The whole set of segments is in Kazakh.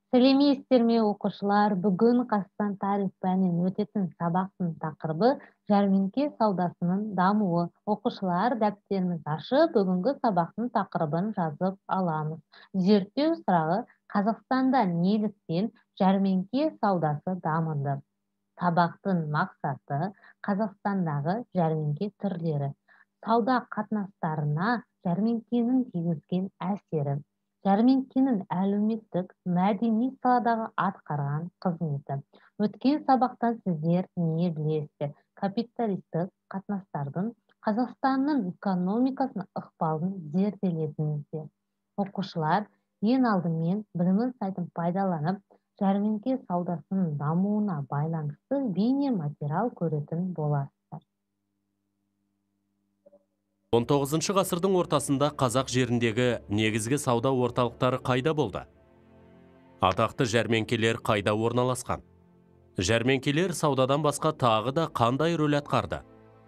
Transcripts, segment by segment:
Сәлеметсіздер ме, оқушылар? Бүгін Қазақстан тарих пәнінен өтетін сабақтың тақырыбы жәрмеңке саудасының дамуы. Оқушылар, дәптерімізді ашып, бүгінгі сабақтың тақырыбын жазып аламыз. Зерттеу сұрағы: Қазақстанда неліктен жәрмеңке саудасы дамыды? Сабақтың мақсаты: Қазақстандағы жәрмеңке түрлері, сауда қатынастарына жәрмеңкенің тигізген әсері, жәрмеңкенің әлеуметтік, мәдени саладағы атқарған қызметі. Өткен сабақтан сіздер не білесіздер? Капиталистік қатынастардың Қазақстанның экономикасына ықпалын зерделедіңіздер. Оқушылар, ең алдымен білімін сайтын пайдаланып, жәрмеңке саудасының дамуына байланысты бейнематериал көретін боласыздар. 19 ғасырдың ортасында қазақ жеріндегі негізгі сауда орталықтары қайда болды? Атақты жәрмеңкелер қайда орналасқан? Жәрмеңкелер саудадан басқа тағы да қандай рөл атқарды?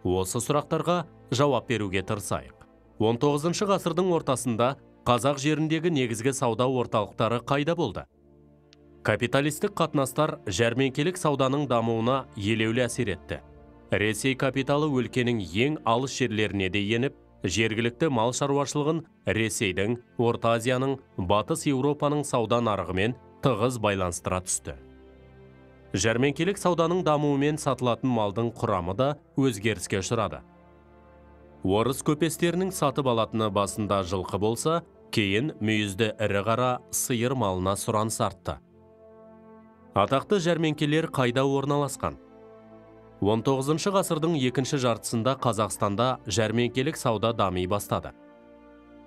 Осы сұрақтарға жауап беруге тырысайық. 19 ғасырдың ортасында қазақ жеріндегі негізгі сауда орталықтары қайда болды? Капиталистік қатынастар жәрмеңкелік сауданың дамуына елеулі әсер етті. Ресей капиталы өлкенің ең алыс жерлеріне де еніп, жергілікті мал шаруашылығын Ресейдің, Орта Азияның, Батыс Еуропаның сауда нарығымен тығыз байланыстыра түсті. Жәрмеңкелік сауданың дамуымен сатылатын малдың құрамы да өзгеріске ұшырады. Орыс көпестерінің сатып алатыны басында жылқы болса, кейін мүйізді ірі қара сиыр малына сұраныс артты. Атақты жәрмеңкелер қайда орналасқан? 19 ғасырдың екінші жартысында Қазақстанда жәрмеңкелік сауда дами бастады.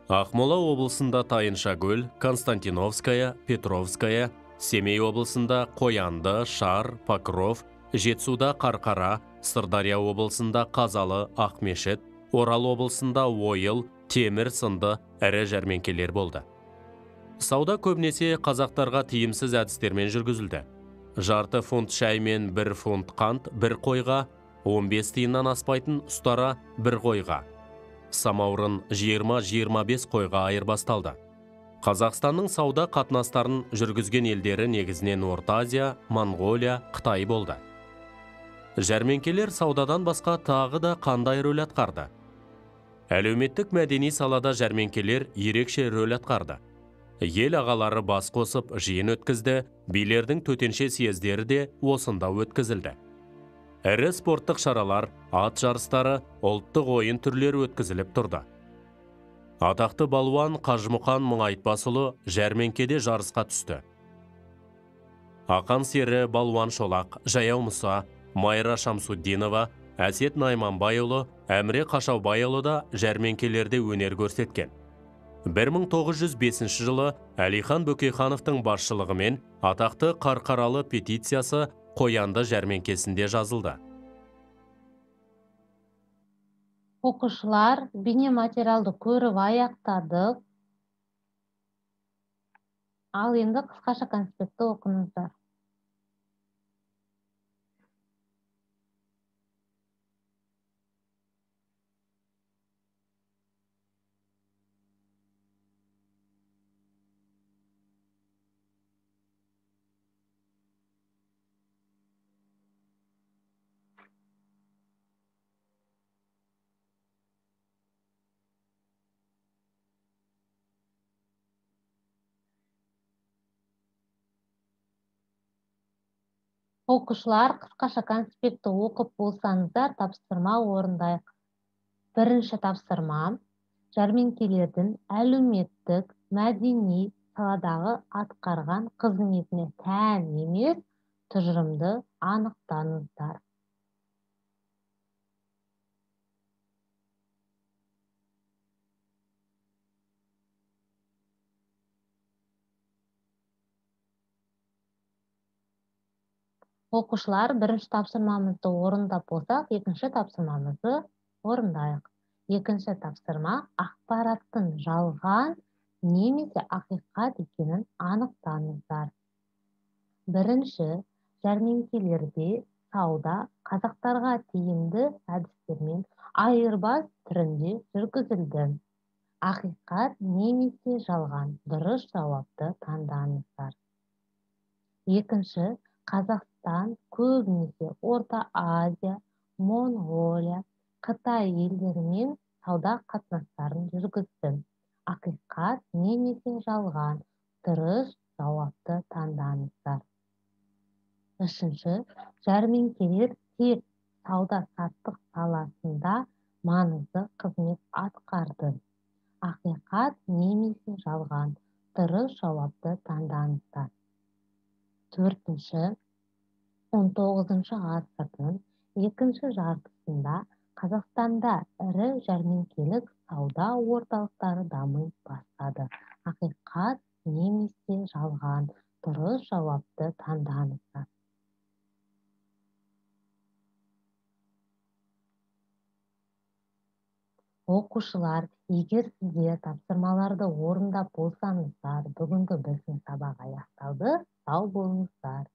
Ақмола облысында Тайыншакөл, Константиновская, Петровская, Семей облысында Қоянды, Шар, Покров, Жетісуда Қарқара, Сырдария облысында Қазалы, Ақмешіт, Орал облысында Ойыл, Темір сынды ірі жәрмеңкелер болды. Сауда көбінесе қазақтарға тиімсіз әдістермен жүргізілді. Жарты фунт шай мен 1 фунт қант бір қойға, 15 тиыннан аспайтын ұстара бір қойға. Самаурын 20-25 қойға айырбасталды. Қазақстанның сауда қатынастарын жүргізген елдері негізінен Орта Азия, Моңғолия, Қытай болды. Жәрмеңкелер саудадан басқа тағы да қандай рөл атқарды? Әлеуметтік мәдени салада жәрмеңкелер ерекше рөл атқарды. Ел ағалары бас қосып жиын өткізді, билердің төтенше съездері де осында өткізілді. Ірі спорттық шаралар, ат жарыстары, ұлттық ойын түрлері өткізіліп тұрды. Атақты балуан Қажымұқан Мұңайтпасұлы жәрмеңкеде жарысқа түсті. Ақан сері Балуан Шолақ, Жаяу Мұса, Майра Шамсуддинова, Әсет Найманбайұлы, Әміре Қашаубайұлы да жәрмеңкелерде өнер көрсеткен. 1905 жылы Әлихан Бөкейхановтың басшылығымен атақты Қарқаралы петициясы Қоянды жәрмеңкесінде жазылды. Оқушылар, бейнематериалды көріп аяқтадық. Ал енді қысқаша конспектті оқыңыздар. Оқушылар, қысқаша конспектті оқып болсаңыздар, тапсырма орындайық. Бірінші тапсырма: жәрмеңкелердің әлеуметтік, мәдени саладағы атқарған қызметіне тән емес тұжырымды анықтаңыздар. Оқушылар, бірінші тапсырмамызды орындап болсақ, екінші тапсырмамызды орындайық. Екінші тапсырма: ақпараттың жалған немесе ақиқат екенін анықтаңыздар. Бірінші, жәрмеңкелерде сауда қазақтарға тиімді әдістермен айырбас түрінде жүргізілді. Ақиқат немесе жалған, дұрыс жауапты таңдаңыздар. Екінші, Қазақстан көбінесе Орта Азия, Моңғолия, Қытай елдерімен сауда қатынастарын жүргізді. Ақиқат немесе жалған, дұрыс жауапты таңдаңыздар. Үшінші, жәрмеңкелер тек сауда-саттық саласында маңызды қызмет атқарды. Ақиқат немесе жалған, дұрыс жауапты таңдаңыздар. Төртінші, 19 ғасырдың екінші жартысында Қазақстанда ірі жәрмеңкелік сауда орталықтары дами бастады. Ақиқат немесе жалған, дұрыс жауапты таңдаңыздар. Оқушылар, егер сіздер тапсырмаларды орындап болсаңыздар, бүгінгі біздің сабақ аяқталды. Сау болыңыздар.